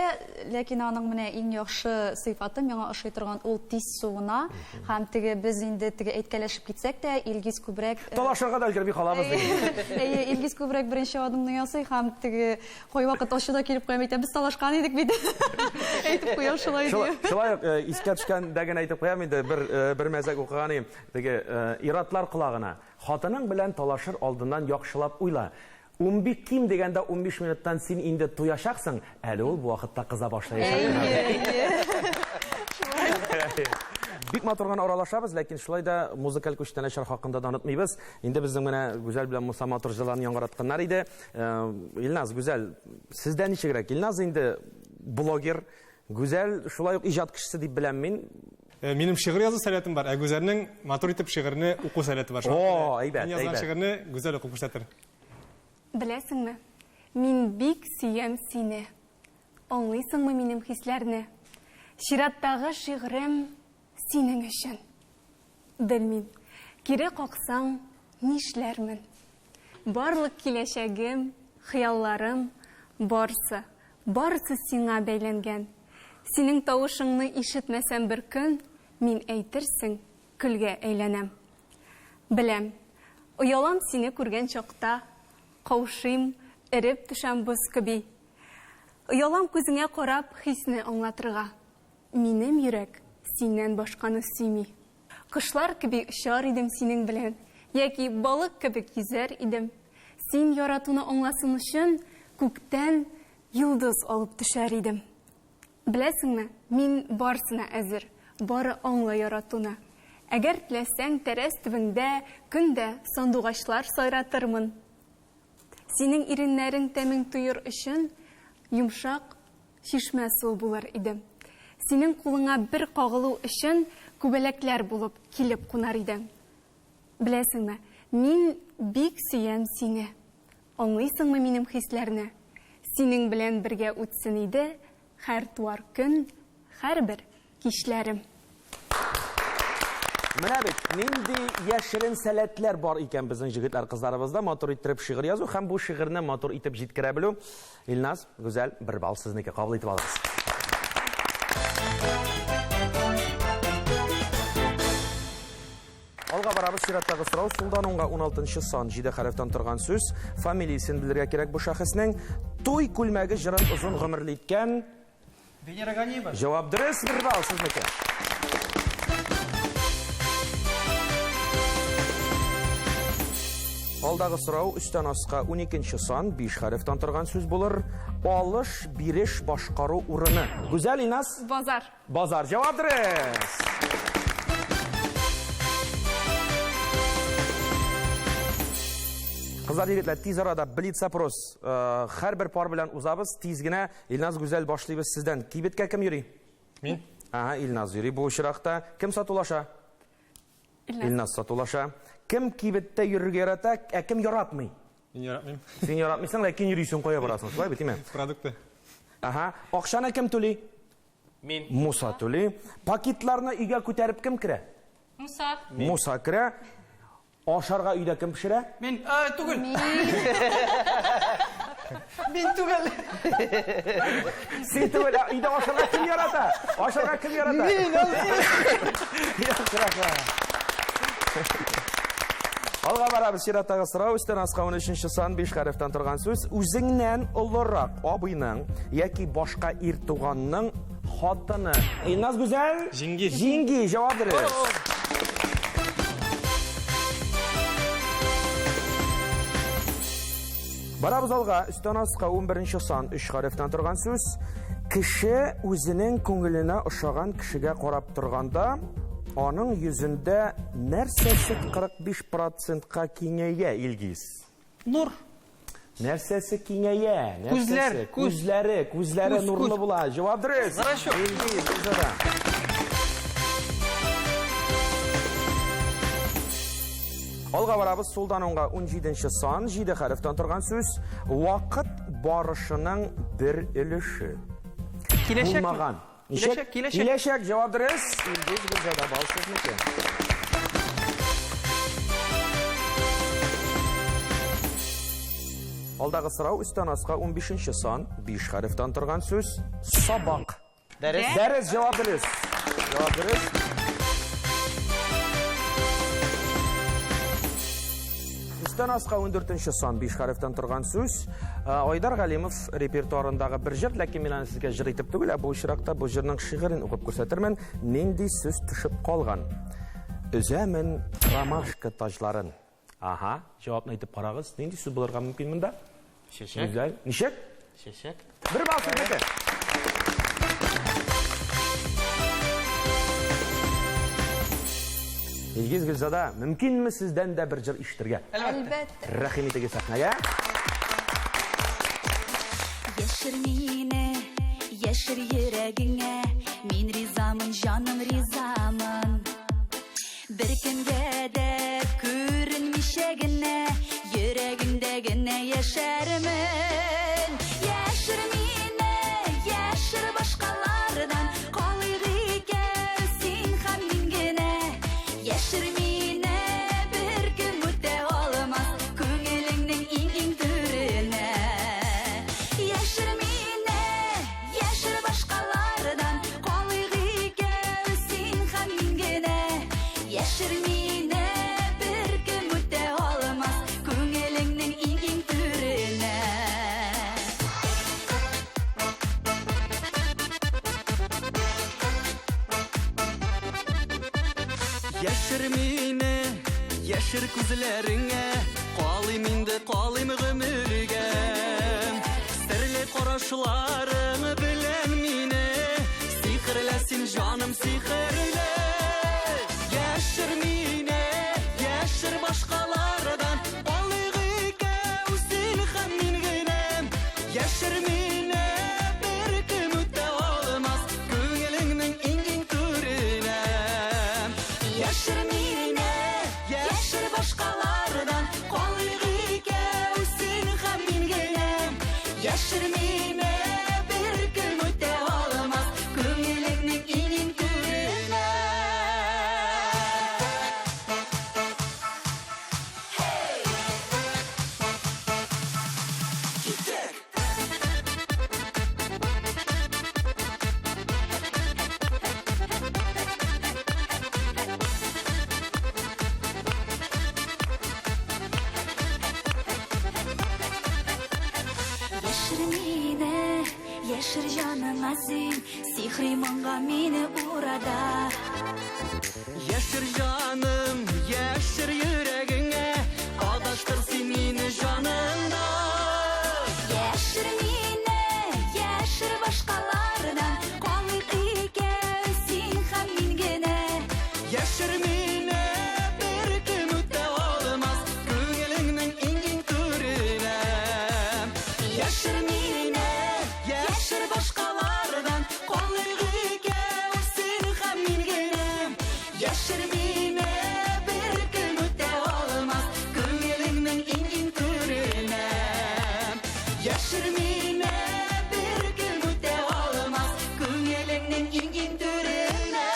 ләкин аның менә иң яхшы сыйфаты миңа ошый торган ул тиз суына. Һәм теге без инде теге әйткәләшеп китсәк тә, Илгиз күбрәк э, Талашырга да өлгерми калабыз диген. Әйе, Илгиз күбрәк беренче адымны ясый һәм теге кайвакыт ачу да килеп куям, әйтәм, без талашкан идек бит. Әйтеп куям шулай Шулай дип. шулай ук э, искә төшкәндә генә әйтеп куям инде, бер э, бер мәзәк укыган идем. Теге ир-атлар колагына. Хатының белән талашыр алдыннан яхшылап уйла. Унбик ким дигәндә 15 минуттан син инде туячаксың, әле ул бу вакытта кыза башлаячак. Бик матур гына аралашабыз, ләкин шулай да музыкаль күчтәнәчләр хакында да онытмыйбыз. Инде безнең менә Гүзәл белән Муса матур җырларын яңгыратканнар иде. Э, Илназ, Гүзәл, сездә ничегрәк? Илназ инде блогер, Гүзәл шулай ук иҗат кешесе дип беләм мин. Э, минем шигырь язу сәләтем бар, ә Гүзәлнең матур итеп шигырьне уку сәләте бар. О, әйбәт, Мин язган әйбәт. шигырьне Гүзәл укып күрсәтер. Беләсеңме, мин бик сөям сине. Аңлыйсыңмы минем хисләрне? Чираттагы шигырем синең өчен. Белмим, кире каксаң, нишләрмен? Барлык киләчәгем, хыялларым, барсы, барысы сиңа бәйләнгән. Синең тавышыңны ишетмәсәм бер көн, мин әйтерсең, көлгә әйләнәм. Беләм, оялам сине күргән чакта, каушыйм, эреп төшәм боз кеби. Оялам күзеңә карап хисне аңлатырга. Минем йөрәк синнән башканы сөйми. Кошлар кеби очар идем синең белән, яки балык кебек йөзәр идем. Син яратуны аңласын өчен, Күктән йолдыз алып төшәр идем. Беләсеңме, мин барсына әзер, бары аңла яратуны. Әгәр теләсәң, тәрәз төбеңдә көн дә сандугачлар сайратырмын. Синең иреннәрең тәмең тоер өчен йомшак чишмә суы булыр идем. Синең кулыңа бер кагылу өчен күбәләкләр булып килеп кунар идем. Беләсеңме, мин бик сөям сине. Аңлыйсыңмы минем хисләрне? Синең белән бергә үтсен иде һәр туар көн, һәрбер кичләрем. Менә бит, нинди яшерен сәләтләр бар икән безнең җегетләр, кызларыбызда, матур иттереп шигырь язу һәм бу шигырьне матур итеп җиткерә белү. Илназ, Гүзәл, бер балл сезнеке, кабул итеп алыгыз. Алга барабыз, чираттагы сорау. Сулдан уңга 16 сан, 7 хәрефтән торган сүз. Фамилиясен белергә кирәк бу шәхеснең. Туй күлмәге җырын озын гомерле иткән Венера Ганиева. Җавап дөрес, бер балл сезнеке. Алдагы сорау өстән аска 12 сан, 5 хәрефтән торган сүз булыр. Алыш, биреш, башкару урыны. Гүзәл Инас. Базар. Базар. Җавап дөрес. Кызлар, егетләр, тиз арада блиц-опрос. Э, һәрбер пар белән узабыз. Тиз генә. Илназ, Гүзәл, башлыйбыз сездән. Кибеткә кем йөри? Мин. Ага, Илназ йөри бу очракта. Кем сатулаша? Илназ. Илназ сатулаша. Кем кибеттә йөрергә ярата, ә кем яратмый? Мин яратмыйм. Син яратмыйсың, ләкин йөрисең, кая барасың? Шулай бит, димме? Продукты. Ага. Акчаны кем түли? Мин. Муса түли. Пакетларны өйгә күтәреп кем керә? Муса. Муса керә. Ашарга өйдә кем пешерә? Мин, ә, түгел. Мин түгел. Син түгел, ә өйдә ашарга кем ярата? Ашарга кем ярата? Мин, Яхшы, рәхмәт. Алга барабыз, чираттагы сорау өстән аска 13 сан 5 хәрефтән торган сүз. Үзеңнән олырак абыйның яки башка ир туганның хатыны. Илназ Гүзәл? Җиңги. Җиңги, җавап дөрес. Барабыз алга, өстән аска 11 сан 3 хәрефтән торган сүз. Кеше үзенең күңеленә ошаган кешегә карап торганда, аның йөзендә нәрсәсе 45 процентка киңәя, Илгиз? Нур. Нәрсәсе киңәя? Нәрсәсе? Күзләр, күз. Күзләре, күзләре Күз, нурлы күз. була. Җавап дөрес. Зрачок. Илгиз, Гөлзада. Алга барабыз, сулдан уңга 17 сан, 7 хәрефтән торган сүз. Вакыт барышының бер өлеше. Киләчәк. Булмаган. Ничек? Киләчәк, киләчәк. Киләчәк, җавап дөрес. Илгиз Гөлзада, бал сезнеке. Алдагы сорау өстән аска 15 сан, 5 хәрефтән торган сүз. Сабак. Дәрес. Дәрес, җавап дөрес. Җавап дөрес. Өстән аска 14 сан, 5 хәрефтән торган сүз. Айдар Галимов репертуарындагы бер җыр, ләкин мин аны сезгә җыр итеп түгел, ә бу очракта бу җырның шигырен укып күрсәтермен. Нинди сүз төшеп калган? Өзәмен ромашка таҗларын. Ага, җавапны әйтеп карагыз. Нинди сүз булырга мөмкин монда? Чәчәк. Гүзәл. Ничек? Чәчәк. Бер балл сезнеке. Илгиз Гөлзада, мөмкинме сездән дә бер җыр ишетергә? Әлбәттә. Рәхим итегез сәхнәгә. Яшер мине, яшер йөрәгеңә, мин ризамын, җаным ризамын. Беркемгә дә күренмичә генә, йөрәгеңдә генә яшәрмен. Яшер мине, яшер башкалардан, калыйк икәү син һәм мин генә. Яшер мине, беркем үтә алмас күңелеңнең иң-иң түренә. Яшер мине, яшер башкалардан, калыйк икәү син һәм мин генә. Яшер мине, беркем үтә алмас күңелеңнең иң-иң түренә. Яшер мине, яшер күзләреңә, калыйм инде, калыйм гомергә. Карашларың белән мине сихерлә син, җаным, сихерлә. Яшер мине, яшер башкалардан, калыйк икәү, син һәм мин генә. Яшер мине, беркем үтә алмас күңелеңнең иң-иң түренә. Яшер мине, яшер башкалардан, калыйк икәү, син һәм мин генә. Яшер мине, беркем үтә алмас күңелеңнең иң-иң түренә. Киттек! Яшер мине, яшер җаныңа син, сихри моңга мине урада. Яшер җаным, яшер йөрәгеңә, адаштыр син мине җаныңда. Яшер мине, яшер башкалардан, калыйк икәү, син һәм мин генә. Яшер мине, беркем үтә алмас күңелеңнең иң-иң түренә. Яшер мине, яшер башкалардан, калыйк икәү, син һәм мин генә. Яшер мине, беркем үтә алмас күңелеңнең иң-иң түренә. Яшер мине, беркем үтә алмас күңелеңнең иң-иң түренә.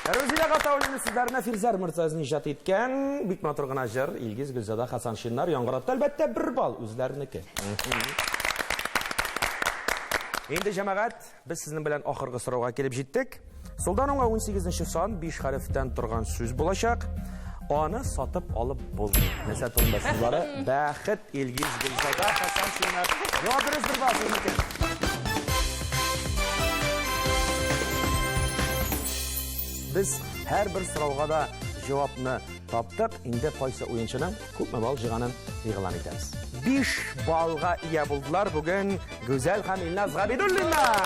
Рузилә Гатауллина сүзләренә Фирзәр Мортазин иҗат иткән бик матур гына җыр Илгиз Гөлзада Хасаншиннар яңгыратты. Әлбәттә, бер балл үзләренеке. Инде җәмәгать, без сезнең белән ахыргы сорауга килеп җиттек. Сулдан уңа 18 сан 5 хәрефтән торган сүз булачак. Аны сатып алып булмый. Нәрсә турында сүз бары? Бәхет, Илгиз Гөлзада Хасаншиннар. Җавап дөрес, бер балл сезнеке. Без һәрбер сорауга да җавапны таптык. Инде кайсы уенчының күпме балл җыйганын игълан итәбез. 5 баллга ия булдылар бүген Гүзәл һәм Илназ Габидуллиннар.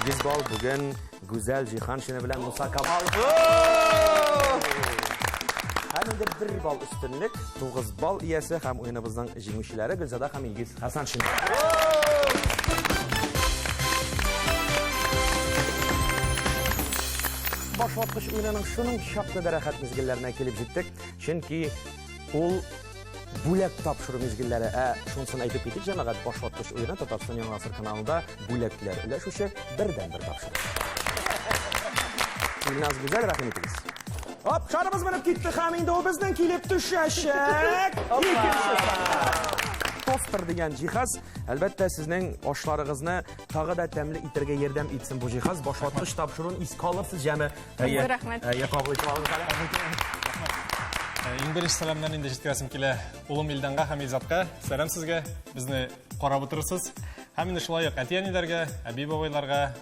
8 балл бүген Гүзәл Җиһаншина белән Муса Камалов. Һәм инде 1 балл өстенлек, 9 балл иясе һәм уеныбызның җиңүчеләре Гөлзада һәм Илгиз Хасаншин. Башваткыч уенының шуның чаклы да рәхәт мизгелләренә килеп җиттек, чөнки ул бүләк тапшыру мизгелләре. Ә шунысын әйтеп китик, җәмәгать, Башваткыч уены Татарстан Яңа гасыр каналында бүләкләр өләшүче бердәнбер тапшыру. Илназ, Гүзәл, рәхим итегез. Оп, шарыбыз менеп китте һәм инде ул безнең килеп төшәчәк. Икенче санга. Тостер дигән җиһаз, әлбәттә, сезнең ашларыгызны тагы да тәмле итәргә ярдәм итсен бу җиһаз. Башваткыч тапшыруын искә алырсыз, җәме. Зур рәхмәт. Әйе, кабул итеп алыгыз әле. Иң беренче сәламнәрне инде җиткерәсем килә улым Илданга һәм Илзатка. Сәлам сезгә, безне карап утырырсыз. Һәм инде шулай ук әти-әниләргә, әби-бабайларга,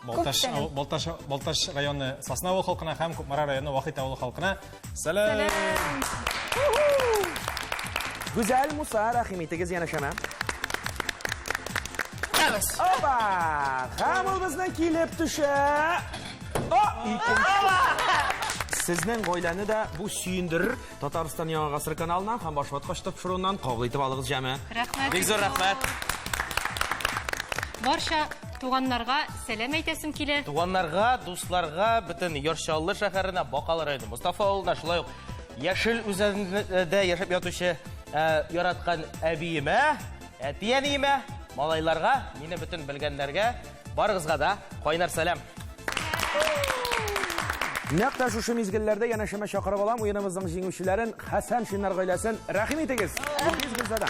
Балтач, Балтач, Балтач районы Сосна авылы халкына һәм Кукмара районы Вахит авылы халкына сәлам. Гүзәл, Муса, рәхим итегез янәшәмә. Опа! Һәм ул безнең килеп төшә. О, икенче. Сезнең гаиләне дә бу сөендерер. Татарстан Яңа гасыр каналыннан һәм Башваткыч тапшыруыннан кабул итеп алыгыз, җәме. Рәхмәт. Бик зур рәхмәт. Барча туганнарга сәлам әйтәсем килә. Туганнарга, дусларга, бөтен Яр Чаллы шәһәренә, Бакалы районы, Мостафа авылына, шулай ук Яшел Үзәндә яшәп ятучы яраткан әбиемә, әти-әниемә, малайларга, мине бөтен белгәннәргә, барыгызга да кайнар сәлам. Нәкъ тә шушы мизгелләрдә янәшәмә чакырып алам уеныбызның җиңүчеләрен, Хәсәншиннар гаиләсен. Рәхим итегез. Илгиз, Гөлзада.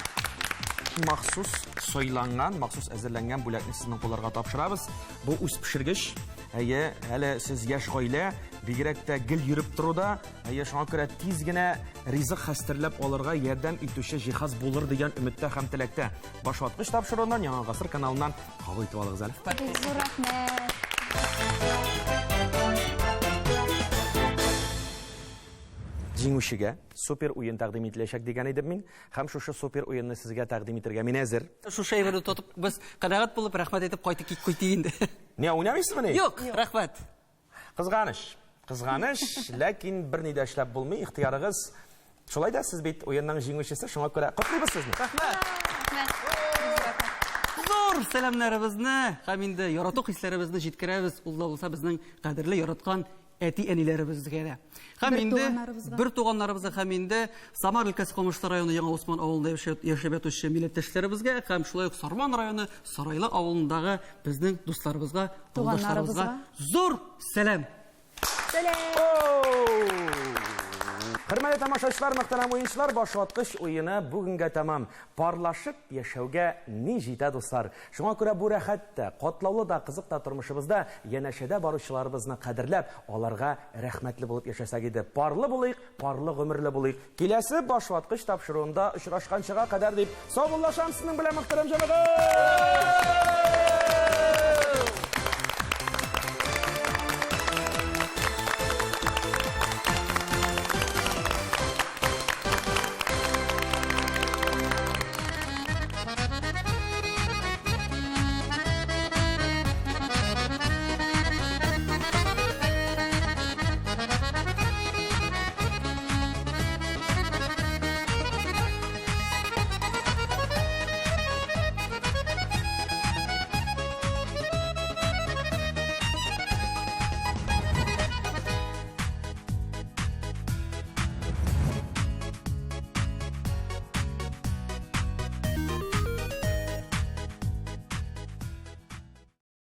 Махсус сайланган, махсус әзерләнгән бүләкне сезнең кулларга тапшырабыз. Бу үз пешергеч. Әйе, әле сез яшь гаилә, бигрәк тә гел йөреп торуда, әйе, шуңа күрә тиз генә ризык хәстәрләп алырга ярдәм итүче җиһаз булыр дигән өметтә һәм теләктә. Башваткыч тапшыруыннан Яңа гасыр каналыннан кабул итеп алыгыз әле. Бик зур рәхмәт. Җиңүчегә супер уен тәкъдим ителәчәк дигән идем мин. Һәм шушы супер уенны сезгә тәкъдим итәргә мин әзер. Шушы әйберне тотып, без канәгать булып, рәхмәт әйтеп кайтып китик инде. Не, уйнамыйсызмыни? Юк, рәхмәт. Кызганыч. Кызганыч, ләкин берни дә эшләп булмый, ихтыярыгыз. Шулай да сез бит уенның җиңүчесе, шуңа күрә котлыйбыз сезне. Рәхмәт. Зур сәламнәребезне һәм инде ярату хисләребезне җиткерәбез. Ул да булса безнең кадерле яраткан әти-әниләребезгә дә. Һәм инде бер туганнарыбызга һәм инде Самар өлкәсе Камышлы районы Яңа Усман авылында яшәп ятучы милләттәшләребезгә һәм шулай ук Сарман районы Сарайлы авылындагы безнең дусларыбызга, авылдашларыбызга зур сәлам. Сәлам! Хөрмәтле тамашачылар, мөхтәрәм уенчылар, башваткыч уены бүгенгә тәмам. Парлашып яшәүгә ни җитә, дуслар? Шуңа күрә бу рәхәт тә, катлаулы да, кызык та тормышыбызда янәшәдә баручыларыбызны кадерләп, аларга рәхмәтле булып яшәсәк иде. Парлы булыйк, парлы гомерле булыйк. Киләсе башваткыч тапшыруында очрашканчыга кадәр дип саубуллашам сезнең белән, мөхтәрәм җәмәгать!